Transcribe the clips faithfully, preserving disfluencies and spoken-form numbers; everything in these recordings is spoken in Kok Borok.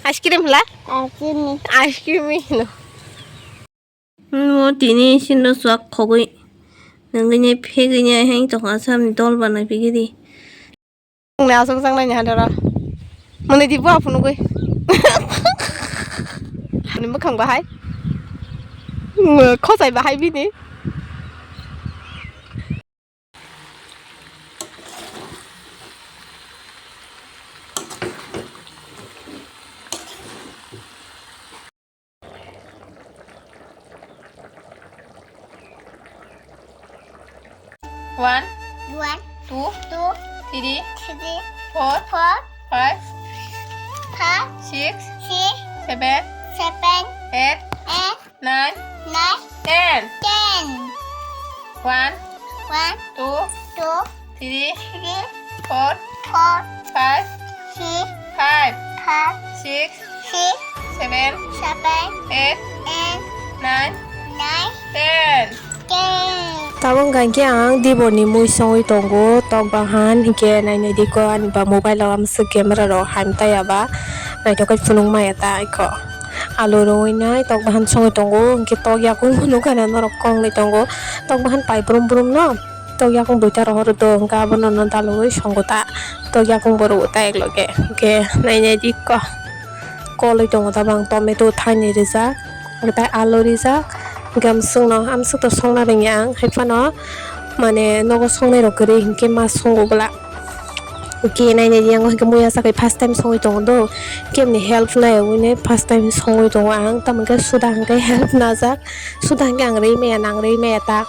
Ice cream hla? Ice cream. Ice cream hino. Mo tini sinno chuak khogwi nangwi ne phegwi ne hai tongkha samni dol bana pigidi. Nungni aswk chang nai ni hadara. Mwnwi di bo aphunugwi. Ani mwkhang bahai. Khosai bahai bini. One, one, two, two, three, three, four, four, five, five, six, six, seven, seven, eight, eight, nine, nine, ten, ten. One, one, two, two, three, three, four, four, five, six, five, five, six, six, seven, seven, eight, eight, nine, nine, ten. Tabuk hwnkha khe ang dibor ni mui songwi tongo, tok bahan hinkhe nainai di ko ani ba mobile o amswk camera rok hamtai ya ba naithok khe phunuk maya ta ikho. Alu rwui nai tok bahan songwi tongo, hinkhe tok yakung bo nukha na norok kok nwi tongo, tok bahan pai brum brum no. Tok yakung duita rohor do, hwnkhe abono no dalogwi songo ta. Tok yakung bo rwo ta ekloge. Hwnkhe nainai di ko. Kolwi tongo tabang tomato thaini rijak. Hwnkhe tai alu rijak. Hwnkhe amswkno, amswkto songna rwngya ang. Haiphano mane nogo songnai rok kwrwi hinkhe ma songo bwla. Hwnkhe nainai di ang hwnkhe muya sakai first time songwi tongo do. Kemni help naiwi ne first time songwi tongo ang. Tamo hwnkhe suda hwnkhe help najak. Suda hwnkhe ang rwi maya nang rwi maya ta.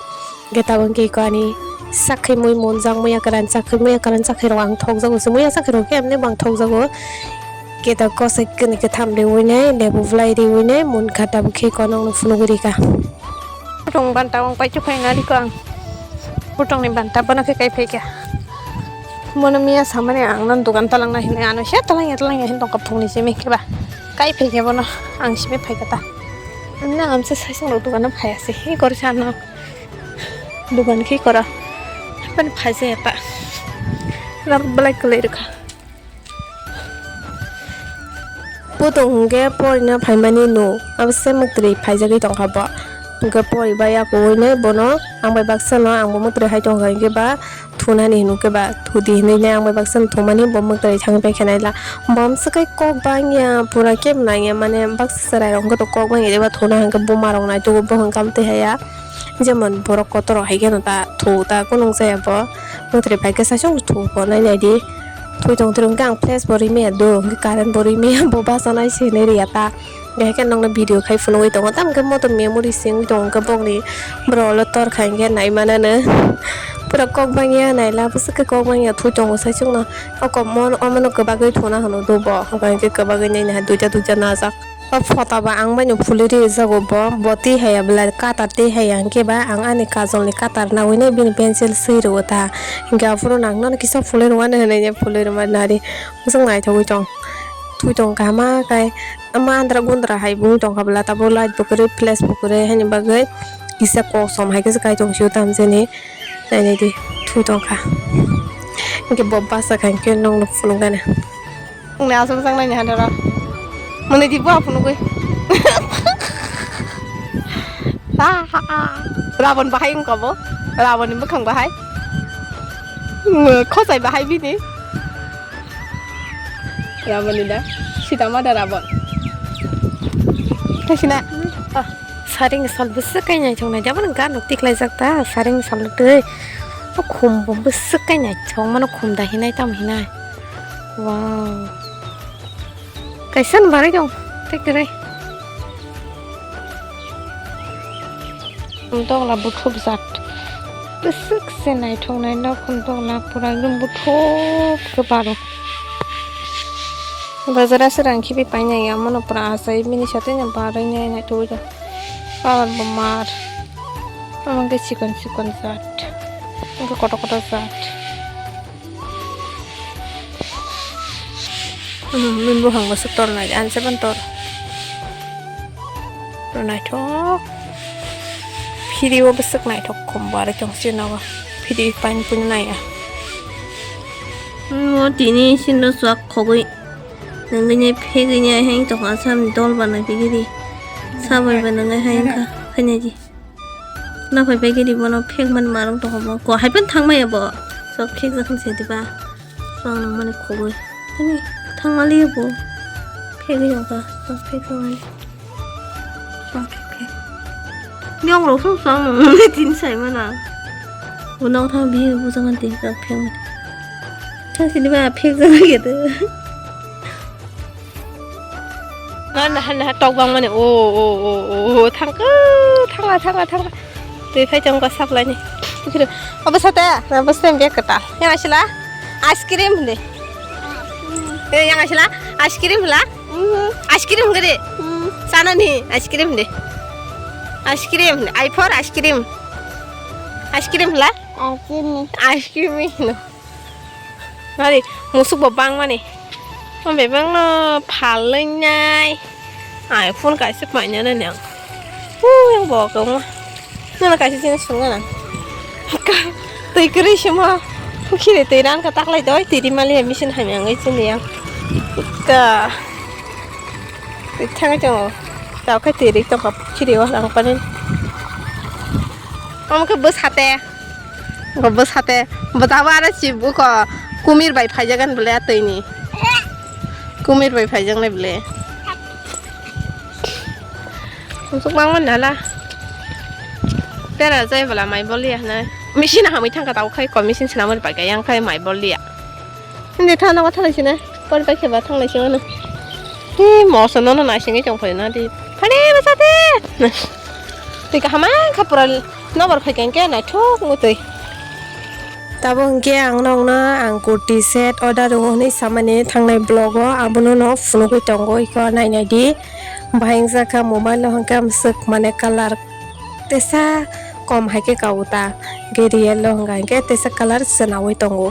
Hwnkhe tabuk hwnkhe iko ani sakhai mui monjak, muya kwran sakhai, muya kwran sakhai rok ang thokjago se, muya sakhai rok khe emni bo ang thokjago. Hwnkhe tabuk kosoi kwnwi kwtham riwi nai, lebu bwlai riwi nai, munkha tabuk khe iko nokno phunugwi rikha. Butong banta wng pai chukhai na rikha ang. Butong ni banta bono khe kai phaikha. Bono miya samani ang nang dogan talangna hinwi ano se talangya talangya hin tongkha phungni simi khe ba. Kai phaikha bono ang simi phaikha ta. Nang amsa saisung rok dogano phaiya se he gor sa no. Dogan khe kora. Hapani phaisa ya ta. Rak belai kwlai rwkha. Putung hwnkhe porina phaimani nu. Abo se mwktwi phaijagwi tongkha bo. Hwnkhe poribai yakuwinai bono ang bai baksa no ang bo mwktwi hai tongkha hwnkhe ba thunani hinukhe ba thudi hinwi nai ang bai baksa no thumani bo mwktwi thangwi paikha naila. Bo amswk khe kok bangya pura kebo nangya mane baksa chwrai rok hwnkhe to kok bangya eba thuna hwnkhe buma rok naitugo bo hwnkhe amtwi haya. Jemon borok kotor rok hai kheno ta thu ta kunung jaya bo. Mwtwrwi pai khe saichung thu bo nai nai di. Thwi tong thwi hwnkhe ang flash bo rimaya do, hwnkhe current bo rimaya bo basa nai se hinwi riya ta. Hwnkhe hai khe nokno video khai phunugwi tongo. Tamo khe motom memory se wngwi tongo hwnkhe bokni borok ulo tor khai hwnkhe nai manano. Pura kok bangya naila bwswk khe kok bangya thwi tongo saichung no. O kok mo omono kwbagwi thuna hwno do bo. Hwnkhe kwbagwi nai nai duita duita najak. O photo bo ang bai no phulwi ri jago bo, bo twi haya belai cutter twi haya hwnkhe ba ang ani kajol ni cutter nawi nai bini pencil swi rwo ta. Hwnkhe aphuru nang nano kisa phulwi rwmani hinwi phulwi rwmani nari. Bwswk naithogwi tong. Thwi tong kahama kai ama andra gundra hai wngwi tongkha bwla tabuk light bo kwrwi flash bo kwrwi haini bagwi kisa kok som hai khe se kai tong sio tamjani nainai di thwi tongkha. Hwnkhe bo basa khai hwnkhe nokno phunukgana. Wngni aswk chang nai ni hadara. Mwnwi di bo aphunugwi. Rabon bahai wngkha bo. Rabon ni bwkhang bahai. Khosai bahai bini. Rabon ni da. Sita ma da Rabon. Kaisina. Saring sal bwswk kai naithok nai. Jabon gan rok tiklai jak ta. Saring sal twi. O khum bo bwswk kai naithok mano khum da hinai tam hinai. Wow. Kaisa no barwi tong, tei kwrwi. Khum tokla buthuk jat. Bwswk se naithok nai no khum tokla pura ekdom buthuk khe baro. Bazar o se rang khibi painai ya, omono pura achai bini satwi no barwi nai naithogwi tong. Power bo mar. Omo khe chikon chikon jat. Omo khe kotor kotor jat. Hmm, bini buphang bo se tor nai, ang se ban tor. Naithok. Phiri o bwswk naithok khum bo ari tong sini nogo. Phiri pani puni nai ya. Hmm, o tini sini no chuak khogwi. Nangini phegini hai tong asam dol bana bigiri. Sabai bana ngai hai kha khaina di. Na phai bigiri bono pheg man marung tong bo. Ko hai pen thang maya bo. Sok pheg jakhan se diba. Sok nang mani khogoi. Tani thang mali bo. Phegini ka. Sok pheg thang mali. Nyong rok song song nang tin sai mana. Unong thang bi bu jangan tin ka phek. Thang sini ba phek jangan gitu. Na na na tok bang mani o o o o thang ko thang la thang la thang la. Tui phai chong ka sap lai ni. Apa sata? Apa sem bek kata? Yang asila? Ice cream de. Eh, yang asila? Ice cream la? Ice cream gede. Sana ni ice cream de. Ice cream. I for ice cream. Ice cream la? Ice cream. Ice cream no. Nari musuk bo bang mani. Bebang no phalai nai. Ai phone kaisa paina nai nang. Hu yang bo kong. Nana kaisa sini sunga nang. Tui kiri sima. Kiri tui ran ka taklai doi tui di mali machine hai yang ai sini yang. Ka. Thangai tongo. Tao khe twi rik tongkha phiri o lang pani. Omo khe bwsate. Bo bwsate. Bo tabo aro si buko kumir bai phaijagan bole a twini. Kumir bai phaijaknai bole. Musuk mangma nala. Tera jai bwla mai bol ya hwnwi. Machine hamwi thangkha tabo khai ko machine swnamwi bai kha yang khai mai bol ya. Hindi thana ba thanglai sina. Por bai kheba thanglai sina. Hi moso nono naisingwi tong phai na di. Phani bwsate. Twi kaham kha pura nokbar phai khe naithok mutwi. Tabo hwnkhe ang nokno ang kurti set order wngo hwnwi samani thangnai vlog o abono no phunugwi tongo iko nainai di. Bahai wngjakha mobile o hwnkhe amswk mane colour tesa kom hai khe ka o ta, hwnkhe real o hwnka hinkhe tesa colour swnaui tongo.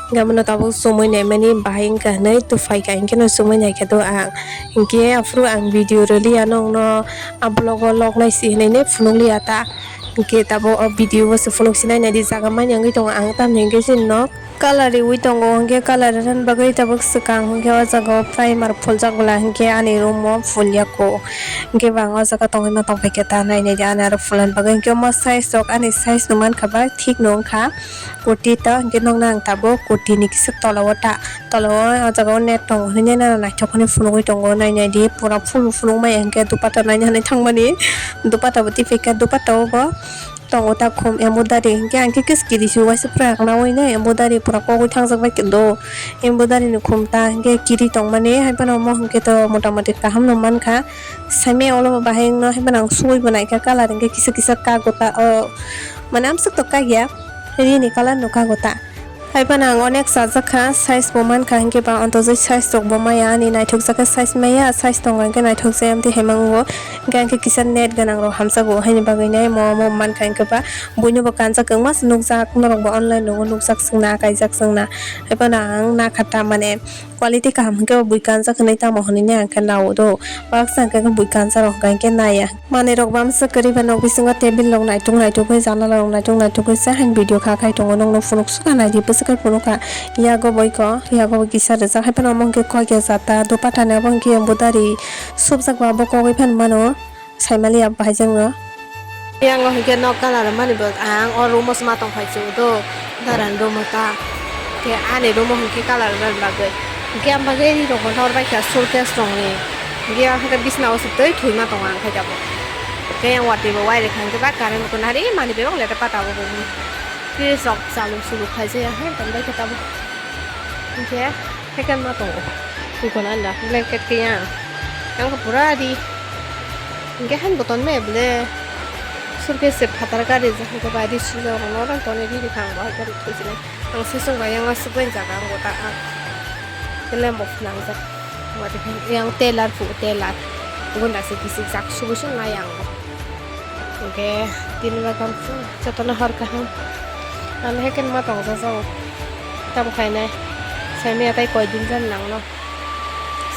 Hinkhe abono tabuk chumui naimani bahai wngkha hinwi tuphai kha hinkhe no chumui naikhe do ang. Hinkhe aphuru ang video rwliya nokno a vlog o loknai si hinwi phunukliya ta. Hinkhe tabuk o video o se phunuk sinai naidi jaga manya wngwi tongo ang tamni hinkhe chini nok. Colour riui tongo, hwnkhe colour rwna bagwi tabuk swkang, hwnkhe o jaga o primer phuljak bwla, hwnkhe ani room o phulya kho. Hwnkhe bo ang o jaga tongwi ma tongphai khe ta nainai di ani aro phulna bagwi, hwnkhe omo size rok ani size no mankha ba thik no wngkha. Kurti ta, hwnkhe nokna ang tabuk kurti ni kisa tola o ta, tola o o jaga o net tongo, hwnwi nai nana naithok hwnwi phunugwi tongo, nainai di pura full phunuk maya, hwnkhe dupatta naina hinwi thangmani, dupatta bo tiphai kha, dupatta o bo. Tongo ta khum embodari, hinkhe ang khe kis kiri se uaisa pura khna uaino embodari pura kogwi thangjak bai do, embodari ni khum ta hinkhe kiri tongmani, haiphano omo hinkhe to motamoti kaham no mankha, saimaya olo bahai wngno, haiphano ang sugui bo naikha colour hinkhe kisa kisa kago ta, o mane amswk to kagya, rini colour no kago ta. Haiphano ang onek chajakha, size bo mankha, hinkhe ba ontosoi size rok bo maya, ani naithokjakha size maya, size tongo hinkhe naithokjai amtwi haimango, hinkhe ang khe kisa net gwnang rok hamjago, haini bagwi nai mo omo mankha, hinkhe ba buino bo kanjak kwbangma se nukjak, norok bo online rogo nukjak swngna, kaijak swngna, haiphano ang nakha ta mane quality kaham hinkhe bo bui kanjak hinwi tamo hinwi ang khe nao do, baksa hinkhe bui kanjak rok hinkhe naya. Manwi rok bamsa kwrwi ba nok bisingo table rok naitung naituk bai janala rok naitung naituk bai se han video kha khai tongo nokno phunuk sukha naidi bwswk khai phunukha yago boiko yago bo kisa rijak hai phano omo hwnkhe kok ya jata dupatta ni obo hwnkhe embodari subjak ba bo kogwi phan mano saimaliya bahaijakno. Yang o hwnkhe nok colour mani bo ang o room o sma tong phai chwng do daran room o ta khe ani room o hwnkhe colour rwna bagwi hwnkhe ang bagwi ri rok bo nor bai kha suitcase rok ni. Hingke ang khe bisna o se twi thwima tongo ang khe jabo. Tei ang watwi bo wai rwkha hingke ba current bo nari mani bebak le pata bo bo. Fridge rok chalu sulu khai jaya hai tong bai khe tabuk. Hingke second ma tongo. Twi kono anda blanket khe yang. Yang khe pura di. Hingke han bo ton me bole. Suitcase se phatar gari je hingke ba di sujak rok no rang toni di rwkha ang bo hai khe rwk thwi sinai. Ang sisung bai yang aswk bai jaga ang gota ang. Kele bo phwnangjak. Wati khe yang tailor phu tailor. Gunda se kisik jak subu sung nai ang bo. Hingke tini bagam phu jotono hor kaham. Ang heken ma tong jajao. Tam khainai. Saimaya tai koi din jan nangno.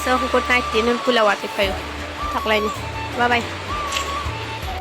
So good night tinun pula wati phaio. Thaklaini. Bye bye.